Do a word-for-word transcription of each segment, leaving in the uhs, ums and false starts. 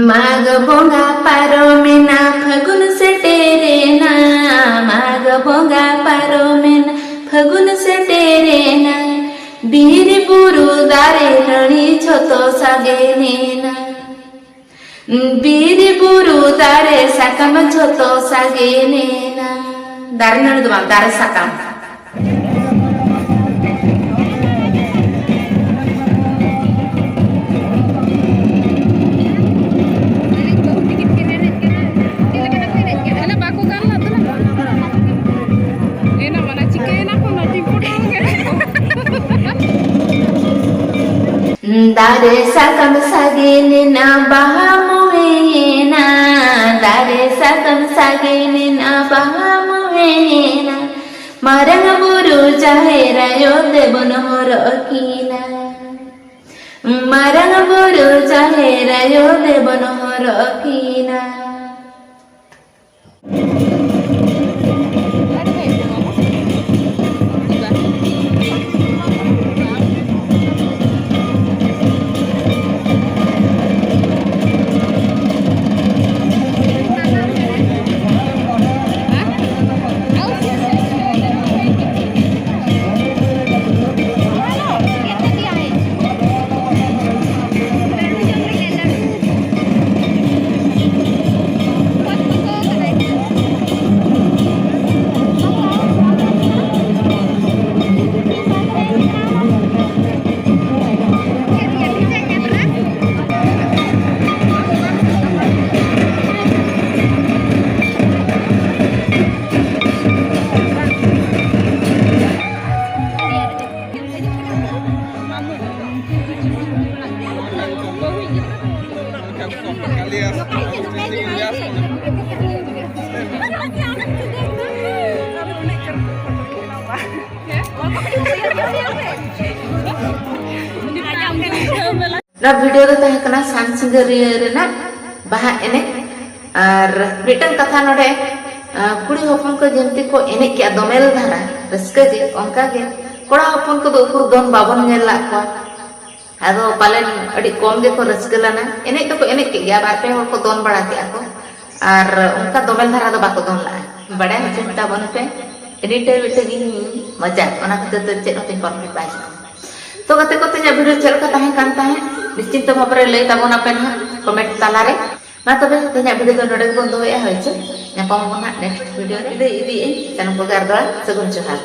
ᱢᱟᱜᱽ ᱵᱚᱸᱜᱟ ᱯᱟᱨᱚᱢᱮᱱᱟ, ᱯᱷᱟᱹᱜᱩᱱ ᱥᱮᱴᱮᱨᱮᱱᱟ᱾ ᱢᱟᱜᱽ ᱵᱚᱸᱜᱟ ᱯᱟᱨᱚᱢᱮᱱᱟ, ᱯᱷᱟᱹᱜᱩᱱ ᱥᱮᱴᱮᱨᱮᱱᱟ᱾ ᱵᱤᱨ ᱵᱩᱨᱩ ᱫᱟᱨᱮ ᱱᱟᱹᱲᱤ ᱡᱷᱚᱛᱚ ᱥᱟᱜᱮᱱᱮᱱᱟ᱾ ᱵᱤᱨ ᱵᱩᱨᱩ ᱫᱟᱨᱮ ᱥᱟᱠᱟᱢ ᱡᱷᱚᱛᱚ ᱥᱟᱜᱮᱱᱮᱱᱟ᱾ ᱫᱟᱨᱮ ᱱᱟᱹᱲᱤ ᱫᱚ ᱵᱟᱝ, ᱫᱟᱨᱮ ᱥᱟᱠᱟᱢ᱾ ᱵᱟᱠᱚ ᱜᱟᱱ ᱞᱮᱫ ᱛᱟᱦᱮᱱᱟ᱾ ᱮᱱᱟ ᱢᱟᱱᱮ ᱪᱤᱠᱟᱹᱭᱮᱱᱟ ᱠᱚ ᱱᱚᱴᱤ ᱯᱷᱳᱴᱳ ᱜᱮ᱾ ᱫᱟᱨᱮ ᱥᱟᱠᱟᱢ ᱥᱟᱜᱮᱱᱮᱱᱟ, ᱵᱟᱦᱟ ᱢᱚᱦᱮᱭᱮᱱᱟ᱾ ᱫᱟᱨᱮ ᱥᱟᱠᱟᱢ ᱥᱟᱜᱮᱱᱮᱱᱟ, ᱵᱟᱦᱟ ᱢᱚᱦᱮᱭᱮᱱᱟ᱾ ᱢᱟᱨᱟᱝ ᱵᱩᱨᱩ ᱡᱟᱦᱮᱨ ᱟᱭᱳ ᱫᱮᱵᱚᱱ ᱦᱚᱨᱚᱜ ᱟᱹᱠᱤᱱᱟ᱾ ᱢᱟᱨᱟᱝ ᱵᱩᱨᱩ ᱡᱟᱦᱮᱨ ᱟᱭᱳ ᱫᱮᱵᱚᱱ ᱦᱚᱨᱚᱜ ᱟᱹᱠᱤᱱᱟ᱾ ᱱᱚᱣᱟ ᱵᱷᱤᱰᱤᱭᱳ ᱫᱚ ᱛᱟᱦᱮᱸ ᱠᱟᱱᱟ ᱥᱟᱱ ᱥᱤᱸᱜᱟᱹᱨᱤᱭᱟᱹ ᱨᱮᱱᱟᱜ ᱵᱟᱦᱟ ᱮᱱᱮᱡ᱾ ᱟᱨ ᱢᱤᱫᱴᱟᱝ ᱠᱟᱛᱷᱟ ᱱᱚᱰᱮ, ᱟᱸ, ᱠᱩᱲᱤ ᱦᱚᱯᱚᱱ ᱠᱚ ᱡᱤᱱᱛᱤ ᱠᱚ ᱮᱱᱮᱡ ᱠᱮᱜᱼᱟ ᱫᱚᱢᱮᱞ ᱫᱷᱟᱨᱟ, ᱨᱟᱹᱥᱠᱟᱹ ᱜᱮ᱾ ᱚᱱᱠᱟ ᱜᱮ ᱠᱚᱲᱟ ᱦᱚᱯᱚᱱ ᱠᱚᱫᱚ ᱩᱠᱩᱨ ᱫᱚᱱ ᱵᱟᱵᱚᱱ ᱧᱮᱞ ᱞᱟᱜ ᱠᱚᱣᱟ᱾ ᱟᱫᱚ ᱯᱟᱞᱮᱱ ᱟᱹᱰᱤ ᱠᱚᱢ ᱜᱮᱠᱚ ᱨᱟᱹᱥᱠᱟᱹ ᱞᱮᱱᱟ᱾ ᱮᱱᱮᱡ ᱫᱚᱠᱚ ᱮᱱᱮᱡ ᱠᱮᱫ ᱜᱮᱭᱟ, ᱵᱟᱨ ᱯᱮ ᱦᱚᱲ ᱠᱚ ᱫᱚᱱ ᱵᱟᱲᱟ ᱠᱮᱫᱼᱟ ᱠᱚ, ᱟᱨ ᱚᱱᱠᱟ ᱫᱚᱢᱮᱞ ᱫᱷᱟᱨᱟ ᱫᱚ ᱵᱟᱠᱚ ᱫᱚᱱ ᱞᱟᱜᱼᱟ᱾ ᱵᱟᱲᱟᱭ ᱦᱚᱪᱚ ᱛᱟᱵᱚᱱ ᱯᱮ, ᱮᱱᱤᱴᱟᱭᱤᱢ ᱢᱤᱫᱴᱮᱡ ᱜᱤᱧ ᱢᱚᱡᱟ, ᱚᱱᱟ ᱠᱷᱟᱹᱛᱤᱨ ᱛᱮ ᱪᱮᱫ ᱦᱚᱸ ᱛᱤᱧ ᱯᱟᱨᱯᱷᱮᱠᱴ ᱵᱟᱭ ᱦᱤᱡᱩᱜᱼᱟ᱾ ᱛᱚ ᱜᱟᱛᱮ ᱠᱚ, ᱛᱮᱦᱮᱧᱟᱜ ᱵᱷᱤᱰᱤᱭᱳ ᱪᱮᱫ ᱞᱮᱠᱟ ᱛᱟᱦᱮᱸ ᱠᱟᱱ ᱛᱟᱦᱮᱸᱫ, ᱱᱤᱥᱪᱤᱱᱛᱚ ᱵᱷᱟᱵᱽ ᱨᱮ ᱞᱟᱹᱭ ᱛᱟᱵᱚᱱ ᱟᱯᱮ ᱱᱟᱦᱟᱜ ᱠᱚᱢᱮᱱᱴ ᱛᱟᱞᱟᱨᱮ᱾ ᱢᱟ ᱛᱚᱵᱮ, ᱛᱮᱦᱮᱧᱟᱜ ᱵᱷᱤᱰᱤᱭᱳ ᱫᱚ ᱱᱚᱰᱮ ᱜᱮᱵᱚᱱ ᱫᱚᱦᱚᱭᱟ᱾ ᱦᱳᱭ ᱪᱮ, ᱧᱟᱯᱟᱢ ᱟᱵᱚᱱ ᱦᱟᱸᱜ ᱱᱮᱠᱥᱴ ᱵᱷᱤᱰᱤᱭᱳ ᱨᱮ᱾ ᱞᱟᱹᱭ ᱤᱫᱤᱭᱮᱫ ᱟᱹᱧ ᱥᱟᱱᱟᱢ ᱠᱚᱜᱮ ᱟᱨ ᱫᱚᱲᱟ ᱥᱟᱹᱜᱩᱱ ᱡᱚᱦᱟᱨ᱾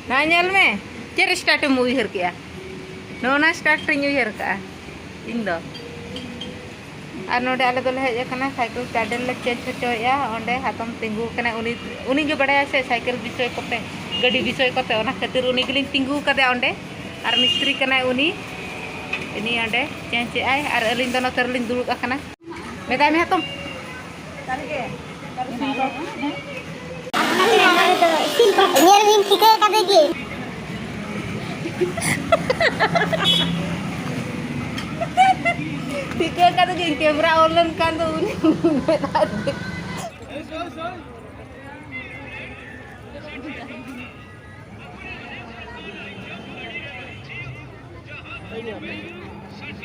ᱱᱚᱣᱟ ᱧᱮᱞ ᱢᱮ, ᱪᱮᱫ ᱥᱴᱟᱨᱴ ᱮᱢ ᱩᱭᱦᱟᱹᱨ ᱠᱮᱜᱼᱟ? ᱱᱚᱜᱼᱚ ᱱᱟ ᱥᱴᱟᱨᱴ ᱤᱧ ᱩᱭᱦᱟᱹᱨ ᱠᱟᱜᱼᱟ ᱤᱧ ᱫᱚ᱾ ᱟᱨ ᱱᱚᱰᱮ ᱟᱞᱮ ᱫᱚᱞᱮ ᱦᱮᱡ ᱟᱠᱟᱱᱟ, ᱥᱟᱭᱠᱮᱞ ᱯᱮᱰᱮᱞ ᱞᱮ ᱪᱮᱧᱡᱽ ᱦᱚᱪᱚᱭᱮᱜᱼᱟ᱾ ᱚᱸᱰᱮ ᱦᱟᱛᱚᱢ ᱛᱤᱸᱜᱩ ᱟᱠᱟᱱᱟ, ᱩᱱᱤ, ᱩᱱᱤ ᱜᱮ ᱵᱟᱲᱟᱭᱟ ᱥᱮ ᱥᱟᱭᱠᱮᱞ ᱵᱤᱥᱚᱭ ᱠᱚᱛᱮ, ᱜᱟᱹᱰᱤ ᱵᱤᱥᱚᱭ ᱠᱚᱛᱮ, ᱚᱱᱟ ᱠᱷᱟᱹᱛᱤᱨ ᱩᱱᱤ ᱜᱮᱞᱤᱧ ᱛᱤᱸᱜᱩ ᱟᱠᱟᱫᱮᱭᱟ ᱚᱸᱰᱮ᱾ ᱟᱨ ᱢᱤᱥᱛᱨᱤ ᱠᱟᱱᱟᱭ ᱩᱱᱤ, ᱩᱱᱤ ᱚᱸᱰᱮ ᱪᱮᱧᱡᱽ ᱮᱜᱼᱟᱭ ᱟᱨ ᱟᱹᱞᱤᱧ ᱫᱚ ᱱᱚᱛᱮ ᱨᱮᱞᱤᱧ ᱫᱩᱲᱩᱵ ᱟᱠᱟᱱᱟ᱾ ᱢᱮᱛᱟᱭ ᱢᱮ ᱦᱟᱛᱚᱢ᱾ ᱧᱮᱞ ᱵᱤᱱ, ᱴᱷᱤᱠᱟᱹ ᱠᱟᱫᱮ ᱜᱮ᱾ ᱴᱷᱤᱠᱟᱹ ᱠᱟᱫᱮ ᱜᱮ, ᱠᱮᱢᱨᱟ ᱚᱱ ᱞᱮᱱᱠᱷᱟᱱ ᱫᱚ ᱩᱱᱤ ᱢᱮᱫ ᱟᱡ ᱛᱮ᱾